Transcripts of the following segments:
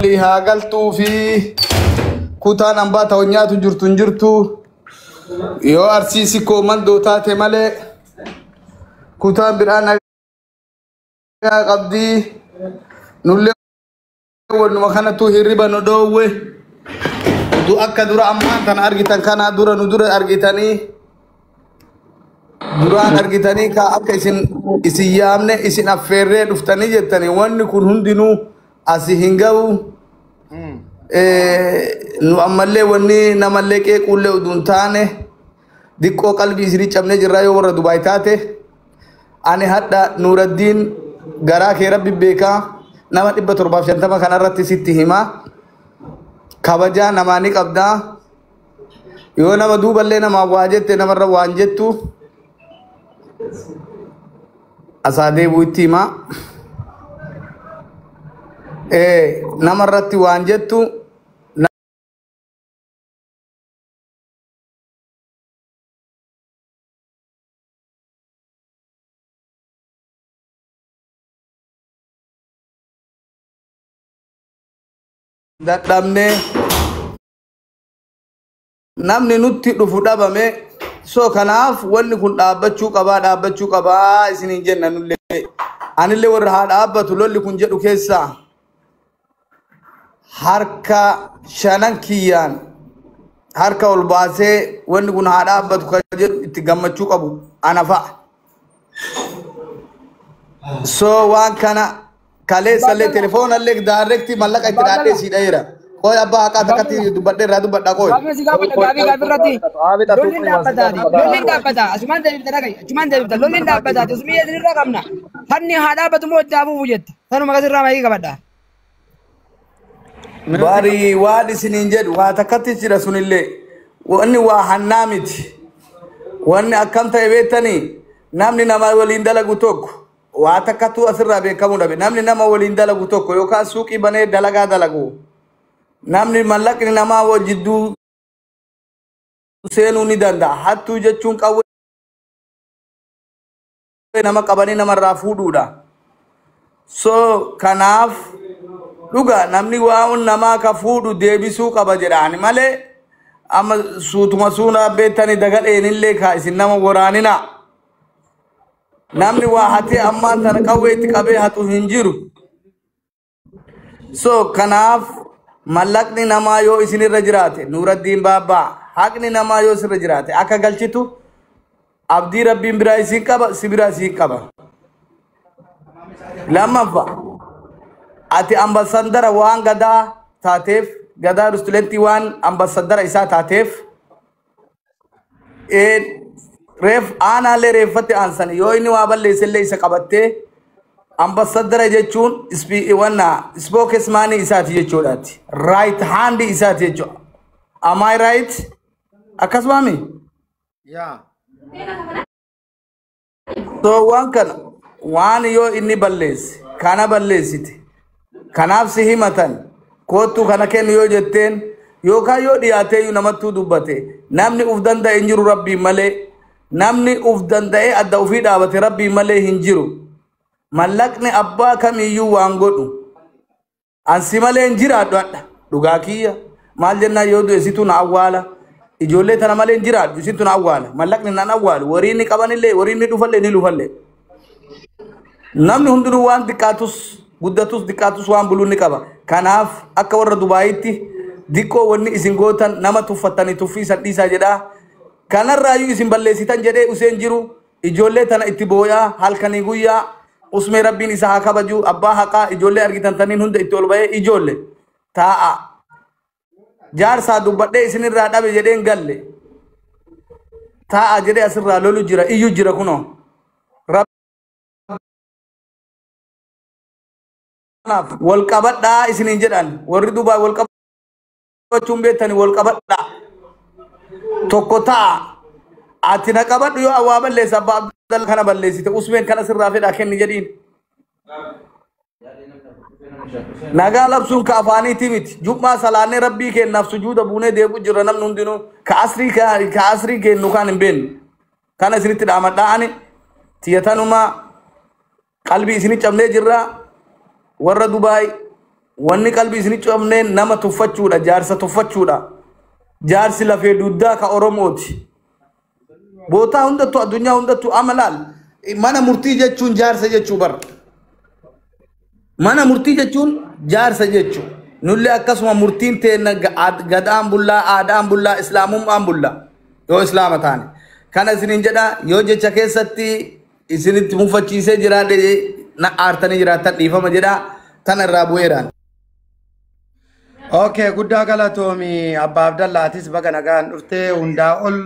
Walii haa galtuu fi kutaan hambaa ta'u nyaatu jirtu hin jirtu. Yoo arsiisi koo mandoo taate malee kutaan biraa nagaa qabdii. Nullee wannuma kanattu hirriba nu dhoowwe. Du akka dura ammaan tana argitan kana dura nu dura argitanii duraan argitanii ka akka isin isin yaamne isin affeerree dhuftanii jettanii wanni kun hundinuu asi hin ga'u. Nu ammallee wanni namallee qeequullee utuu hin taane diqqoo qalbii isinii cabnee jirraa yoo warra Dubaay taate ani hadha Nuuraddiin garaa kee rabbi beekaa nama 750 kanarratti sitti himaa kabajaa namaa ni qabdaa yoo nama duuballee namaa waa jette namarra waan jettu asaa deebuu itti himaa namarratti waan jettu dadhabne namni nutti dhufu dhabame. So kanaaf wanni kun dhaabbachuu qabaa dhaabbachuu qabaa isiniin jenna nullee anillee warra haa dhaabbatu lolli kun jedhu keessaa harka shanan kiyyaan harka ol baasee wanni kun haa dhaabbatu kan jedhu itti gammachuu qabu ana fa'a. So waan kana kaleessallee telefoonallee daareektii mallaqa itti dhaadhee sii dhayeera. Qoy abbaa haqaa takkatti dubbadhee irraa dubbadha qoy. Gaafii si gaafadha gaafii gaafii irratti. Lolli hin dhaabbataati. Lolli hin dhaabbata. Asumaan deebifta dhagahi. Achumaan deebifta. Lolli hin dhaabbataati. Usmii isinirraa qabna. Hanni haa dhaabbatu moo itti hafuufu jetta. Sanuma kasirraa maayii qabadha. Bari waan isiniin jedhu waa takkatti jira sunillee wanni waa hannaa miti. Wanni akkam ta'e beektanii namni nama waliin dalagu tokko waa takkattuu asirraa beekamuu dhabe. Namni nama waliin dalagu tokko yookaan suuqii banee dalagaa dalagu. Namni mallaqni namaa wal jidduu seenuu ni danda'a. Hattuu jechuun qawwee nama qabanii namarraa fuudhuudha. So kanaaf dhuga namni waan namaa ka fuudhu deebisuu qaba jedhaani malee amma suutuma suunaa beektanii dagadheenillee ka isin nama waraanina. Namni waa hatee ammaan tana qawwee itti qabee hatu hin jiru. So kanaaf mallaqni namaa yoo isinirra jiraate Nuuraddiin Baabbaa haqni namaa yoo isinirra jiraate akka galchitu abdii rabbiin biraa isin qaba si biraa isin qaba. Lammaffaa ati ambassadara waan gadaa taateef gadaa rustulentii waan ambassadara isaa taateef reef aanaallee reeffatti aansan yoo inni waa balleessellee isa qabattee ambassadara jechuun wanna spokesman isaati jechuudhaati. Right hand isaati jechuudha. Am I right? Akkasumaami? Yeah. So waan kana waan yoo inni balleesse kana balleessite kanaaf si himatan koottuu kana kennu yoo jetteen yookaan yoo dhiyaateeyyuu namattuu dubbate namni uf danda'e hin jiru rabbiin malee namni uf danda'ee adda ofii dhaabate rabbiin malee hin jiru. Mallaqni abbaa kamiyyuu waan godhu ansi malee hin jiraadhu hadha dhugaa kiyya maal jennaan yoo du'e situ na awwaala ijoollee tana malee hin jiraadhu isitu na awwaala mallaqni naan awwaalu warii inni qabanillee warii inni dhufallee ni lufallee. Namni hundinuu waan xiqqaatus guddatus xiqqaatus waan buluu ni qaba. Kanaaf akka warra Dubaayitti diqqoo wanni isin gootan nama tuffattanii tuffii isan dhiisaa jedhaa. Kanarraayyuu isin balleessitan jedhee useen jiru ijoollee tana itti booyaa halkanii guyyaa usmee rabbiin isa haa kabaju abbaa haqaa ijoollee argitan taniin hunda itti ol bahee ijoollee taa'a. Jaarsaa dubbadhee isinirraa dhabe jedheen galle taa'a jedhee asirraa lolu jira iyyuu jira kunoo. Kanaaf wal qabadhaa isiniin jedhan warri Dubaay wal qabachuun beektanii wal qabadhaa tokko ta'a ati na qabadhu yoo awwaa balleessa abbaa Abdalla kana balleessite usmeen kana sirraa fedhaa kenni jedhiin. Nagaa labsuun ka afaaniiti miti jummaa salaannee rabbii kennaaf sujuuda buunee deebi'u jirra namni hundinuu ka asrii ka asrii kennu kan hin beeknu kana isinitti dhaamadhaa ani tiyatanumaa qalbii isinii cabnee jirra. Warra Dubaay Wanni qalbii isin cabneen nama tuffachuudha, jaarsa tuffachuudha. Jaarsi lafee dugdaa ka Oromooti. Bootaa hundattuu, addunyaa hundattuu amma laal, mana murtii jechuun jaarsa jechuu bara. Mana murtii jechuun jaarsa jechuu. Nullee akkasuma murtiin teenna gadaan bullaa, aadaan bullaa, islaamummaan bullaa yoo islaama taane. Kana isiniin jedha, yoo jecha keessatti isinitti mufachiisee jiraadhe, na aartanii jiraattan, dhiifama jedha, tana irraa bu'eeraan. Okay, guddaa galatoomi Abbaa Abdallaatis, baga nagaan dhuftee. Hundaa ol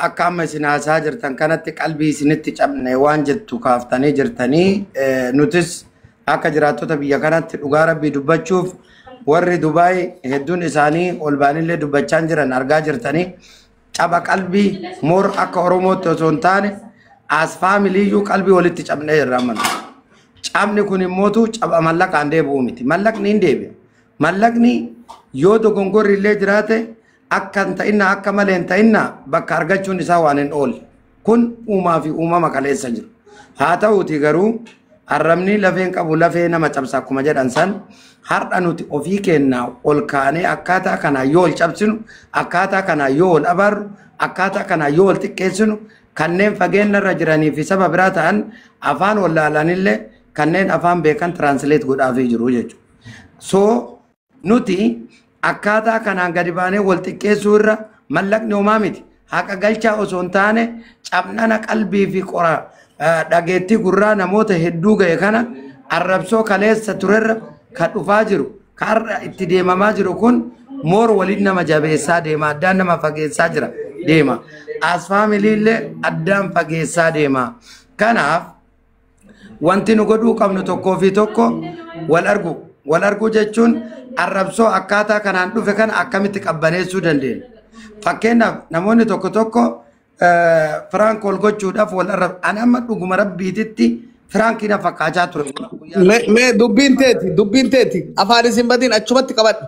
akka amma isin haasaa jirtan kanatti qalbii isinitti cabne waan jettu kaaftanii jirtanii, nutis akka jiraattota biyya kanatti dhugaa rabbii dubbachuuf warri Dubaay hedduun isaanii ol baanillee dubbachaa jiran argaa jirtanii, caba qalbii moor akka Oromootti osoo hin taane as faamiliiyyuu qalbii walitti cabnee jirra amma. Cabni kun immootu caba mallaqaan deebi'u miti. Mallaqni hin deebi'a. Mallaqni yoo dogongorri illee jiraate akka hin ta'inna, akka malee hin ta'inna, bakka argachuun isaa waan hin oolle. Kun uumaa fi uumama kaleessa jiru. Haa ta'uuti garuu arrabni lafeen qabu lafee nama cabsa akkuma jedhan san, har'a nuti ofii keenyaa ol kaanee akkaataa kanaa yoo ol cabsinu, akkaataa kanaa yoo ol abaarru, akkaataa kanaa yoo ol xiqqeessinu, kanneen fageenya irra jiranii fi saba biraa ta'an afaan wallaalanillee kanneen afaan beekan translate godhaafii jiru jechuudha. So nuti akkaataa kanaan gadi baanee wal xiqqeessuu irra mallaqni homaa miti. Haqa galchaa osoo hin taane cabnana qalbii fi qora dhageettii gurraa namoota hedduu ga'e kana, arrabsoo kaleessa turerra ka dhufaa jiru, ka har'a itti deemamaa jiru kun moor waliin nama jabeessaa deema, addaan nama fageessaa jira deema. As faamiliillee addaan fageessaa deema. Kanaaf wanti nu godhuu qabnu tokkoo fi tokko wal argu. Wal arguu jechuun arrabsoo akkaataa kanaan dhufe kana akkamitti qabbaneessuu dandeenya? Fakkeenyaaf namoonni tokko tokko prank wal gochuudhaaf wal arrab. Ani amma dhuguma rabbiititti prankii na fakkaachaa ture. Mee dubbiin teeti afaan isin badin achumatti qabadhu.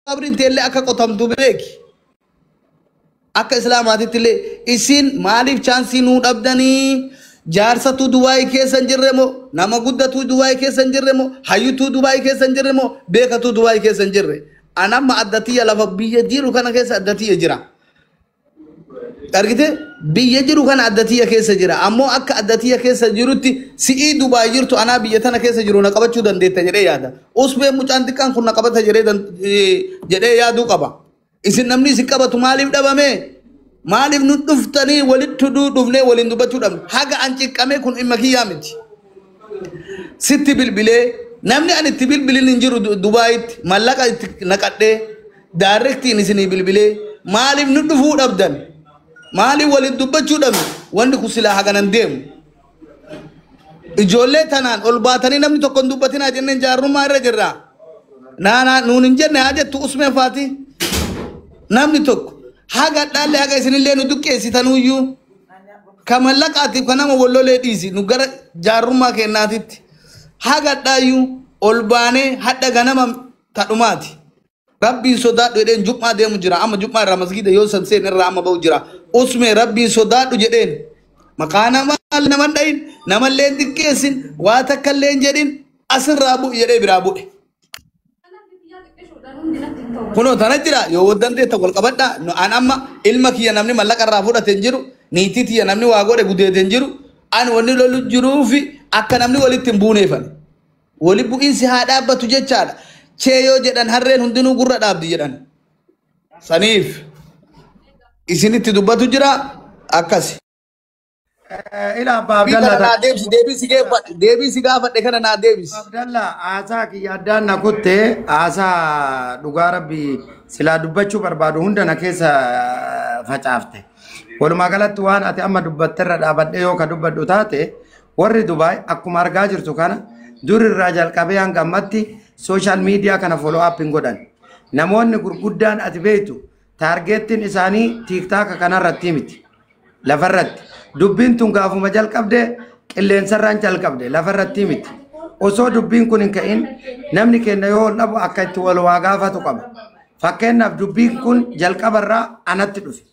Qabriin teellee akka qotamtu beeki. Akka islaamaatitti illee isin maaliif chaansii nuu dhabdanii? Jaarsatu Dubaayii keessa hin jirre moo, nama guddatu Dubaayii keessa hin jirre moo, hayyutuu Dubaayii keessa hin jirre moo, beekatu Dubaayii keessa hin jirre? An amma addatiyya lafa biyya jiru kana keessa addatiyya jira. Argite, biyya jiru kana addatiyya keessa jira. Ammoo akka addatiyya keessa jirutti si'ii Dubaay jirtu anaa biyya tana keessa jiru na qabachuu dandeetta jedhee yaada. Usbee mucaan xiqqaan kun na qabata jedhee yaaduu qaba. Isin namni isin qabatu maaliif dhabame? Maaliif nu dhuftanii walitti dhufnee waliin dubbachuu dhabne? Haga an ciqqamee kun dhimma kiyyaa miti. Sitti bilbilee namni ani itti bilbilin hin jiru. Dubaayitti mallaqa itti naqadhee directiin isinii bilbilee maaliif nu dhufuu dhabdan? Maaliif waliin dubbachuu dhabne? Wanni kun silaa haganan deemu. Ijoollee tanaan ol baatanii namni tokko hin dubbatinaa jenneen jaarrummaa irra jirra. Naanaa nuun hin jenne haa jettu usmeen faati. Namni tokko haga dhaalle haga isinillee nu duqqeessitanuyyuu ka mallaqaatiif ka nama wallolee dhiisi, nu gara jaarrummaa kennaatitti haga dhaayyuu ol baanee hadha ganama tadhumaati. Rabbiin sodaadhu jedheen, jum'aa deemu jira, amma jum'aa irraa masgiida yoo san seen irraa amma ba'u jira. Usmee rabbiin sodaadhu jedheen, maqaa namaa naman dhayin, namallee hin xiqqeessin, waa takka illee hin jedhin, asirraa bu'i jedhee biraa bu'e. Kunoo tana jira, yoo dandeetta wal qabadha. An amma ilma kiyya namni mallaqa irraa fudhate hin jiru. Niitii tiyya namni waa godhe gudeete hin jiru. Ani wanni lolu jiruufi akka namni walitti hin buuneefani. Wali bu'iinsi haa dhaabbatu jechaadha. Chee yoo jedhan harreen hundinuu gurra dhaabdi jedhan. Saniif isinitti dubbatu jira akkasi. Ila Abbaa Deebii kana Abdallaa naa deebisi, deebii si gaafadhe kana naa deebisi. Abdalla, haasaa kiyya addaan na kutte. Haasaa dhugaa rabbi silaa dubbachuu barbaadu hunda na keessa facaafte. Walumaa galatti waan ati amma dubbatterra dhaabadhee yoo ka dubbadhu taate, warri Dubaay akkuma argaa jirtu kana dur irraa jalqabee hanga ammatti social media kana follow up hin godhan. Namoonni gurguddaan ati beektu targetiin isaanii TikTok kanarratti miti. Lafarratti. Dubbiin tun gaafuma jalqabde qilleensarraan jalqabde lafarratti miti. Osoo dubbiin kun hin ka'in namni keenya yoo ol dhabu akka itti wal waa gaafatu qaba. Fakkeenyaaf dubbiin kun jalqabarraa anatti dhufe.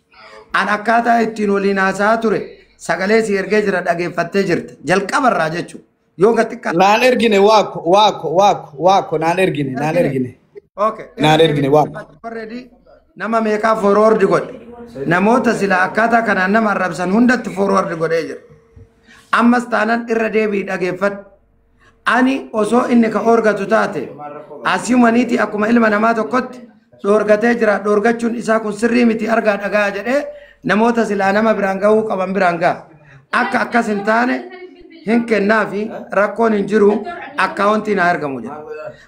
An akkaataa ittiin waliin haasa'aa ture sagalee si ergee jira dhageeffattee jirta. Jalqabarraa jechuudha. Yoo gad xiqqaa. Naan ergine waako waako waako waako naan ergine naan ergine. Okay. Naan ergine waako. Already nama meeqaa forward godhe. Namoota sila akkaataa kanaan nama arrabsan hundatti forward godhee jira. Ammas taanaan irra deebi'i dhageeffadhu. Ani osoo inni ka orgatu taate asumaniiti akkuma ilma namaa tokkotti dhoorgatee jira. Dhoorgachuun isaa kun sirrii miti argaa dhagaa jedhee namoota silaa nama biraan gahuu qaban biraan gaha. Akka akkas hin taane hin kennaafi rakkoon hin jiru akkaawuntiin haa ergamu jedha.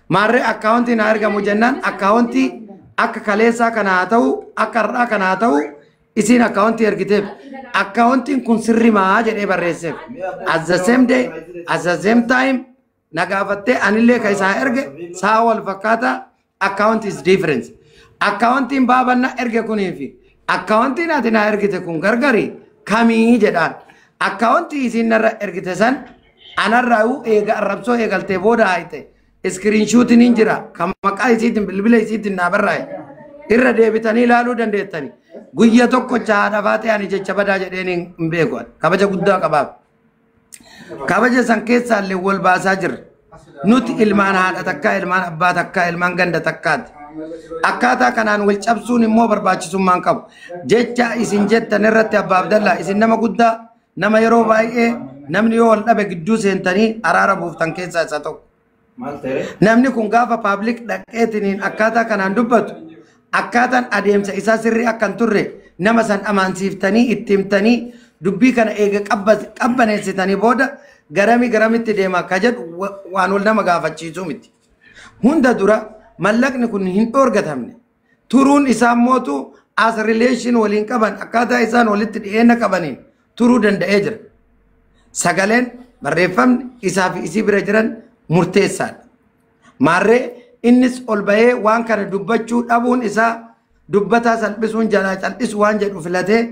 Maarree akkaawuntiin haa ergamu jennaan akkaawuntii akka kaleessaa kana haa ta'u akka har'aa kana haa ta'u isiin akkaawuntii ergiteef akkaawuntiin kun sirrimaa jedhee barreesseef. At the same day, at the same time na gaafattee anillee ka isaa erge sa'a wal fakkaataa account is difference. Akkaawuntiin baabanna erge kunii fi akkaawuntiin ati naa ergite kun gargari kamii jedhaan. Akkaawuntii isiin narra ergite san anarraa'uu eega arrabsoo eegaltee booda haayite. Iskiriinshuutiin hin jira kan maqaa isiitiin bilbila isiitiin naa barraa'e. Irra deebitanii ilaaluu dandeettani. Guyya tokkocha haadha faatee ani jecha badaa jedheen hin beeku. Kabaja guddaa qabaaf. Kabaja san keessaallee wal baasaa jirra. Nuti ilmaan haadha takkaa, ilmaan abbaa takkaa, ilmaan ganda takkaati. Akkaataa kanaan wal cabsuun immoo barbaachisummaan qabu. Jecha isin jettan irratti Abbaa Abdallaa isin nama guddaa nama yeroo baay'ee namni yoo wal dhabe gidduu seentanii araara buuftan keessaa isa tokko. Namni kun gaafa paablik dhaqeetiniin akkaataa kanaan dubbatu akkaataan adeemsa isaa sirrii akka hin turre nama san amansiiftanii itti himtanii dubbii kana eega qabbaneessitanii booda garami garamitti deema ka jedhu waan wal nama gaafachiisuu miti. Hunda dura mallaqni kun hin dhoorgatamne. Turuun isaa mootu as relation waliin qaban akkaataa isaan walitti dhiyeenya qabaniin turuu danda'ee jira. Sagaleen barreeffamni isaa fi isii bira jiran murteessaadha. Maarree innis ol bahee waan kana dubbachuu dhabuun isaa dubbataa salphisuun jalaa cal'isu waan jedhu filatee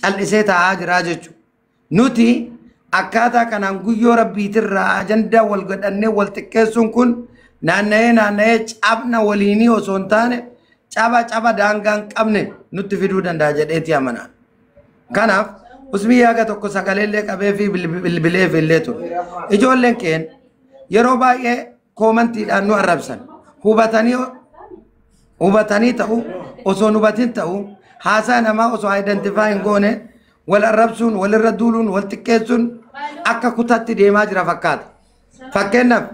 cal'isee taa'aa jira jechuudha. Nuti akkaataa kanaan guyyoo rabbiitirraa ajandaa wal godhannee wal xiqqeessuun kun naanna'ee naanna'ee cabna waliinii osoo hin taane caba caba daangaa hin qabne nutti fiduu danda'a jedheeti amanaan. Kanaaf usmii yaaga tokko sagaleellee qabee fi bilbilee fi illee ture. Ijoolleen keen yeroo baay'ee koomantiidhaan nu arrabsan. Hubatanii ta'u osoo hin hubatin ta'u haasaa namaa osoo identify hin goone wal arrabsuun walirra duuluun wal xiqqeessuun akka kutaatti deemaa jira fakkaata. Fakkeenyaaf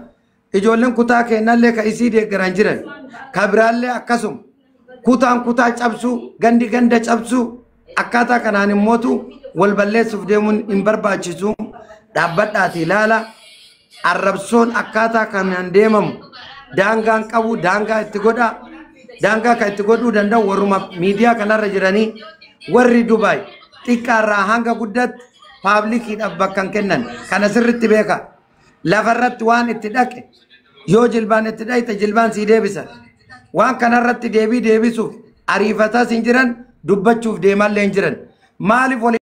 ijoolleen kutaa keenyallee ka isii deeggaran jiran ka biraallee akkasuma kutaan kutaa cabsuu gandi ganda cabsuu akkaataa kanaan immootu wal balleessuuf deemuun hin barbaachisu dhaabbadhaati ilaala. Arrabsoon akkaataa kanaan deemamu daangaan qabu daangaa itti godha. Daangaa kan itti godhuu danda'u warruma miidiyaa kanarra jiranii warri Dubaay xiqqaarraa hanga guddaatti paablikiidhaaf bakka hin kennan kana sirriitti beeka. Lafarratti waan itti dhaqe yoo jilbaan itti dhayte jilbaan sii deebisa. Waan kanarratti deebii deebisuuf ariifataas hin jiran dubbachuuf deemallee hin jiran. Maaliif wal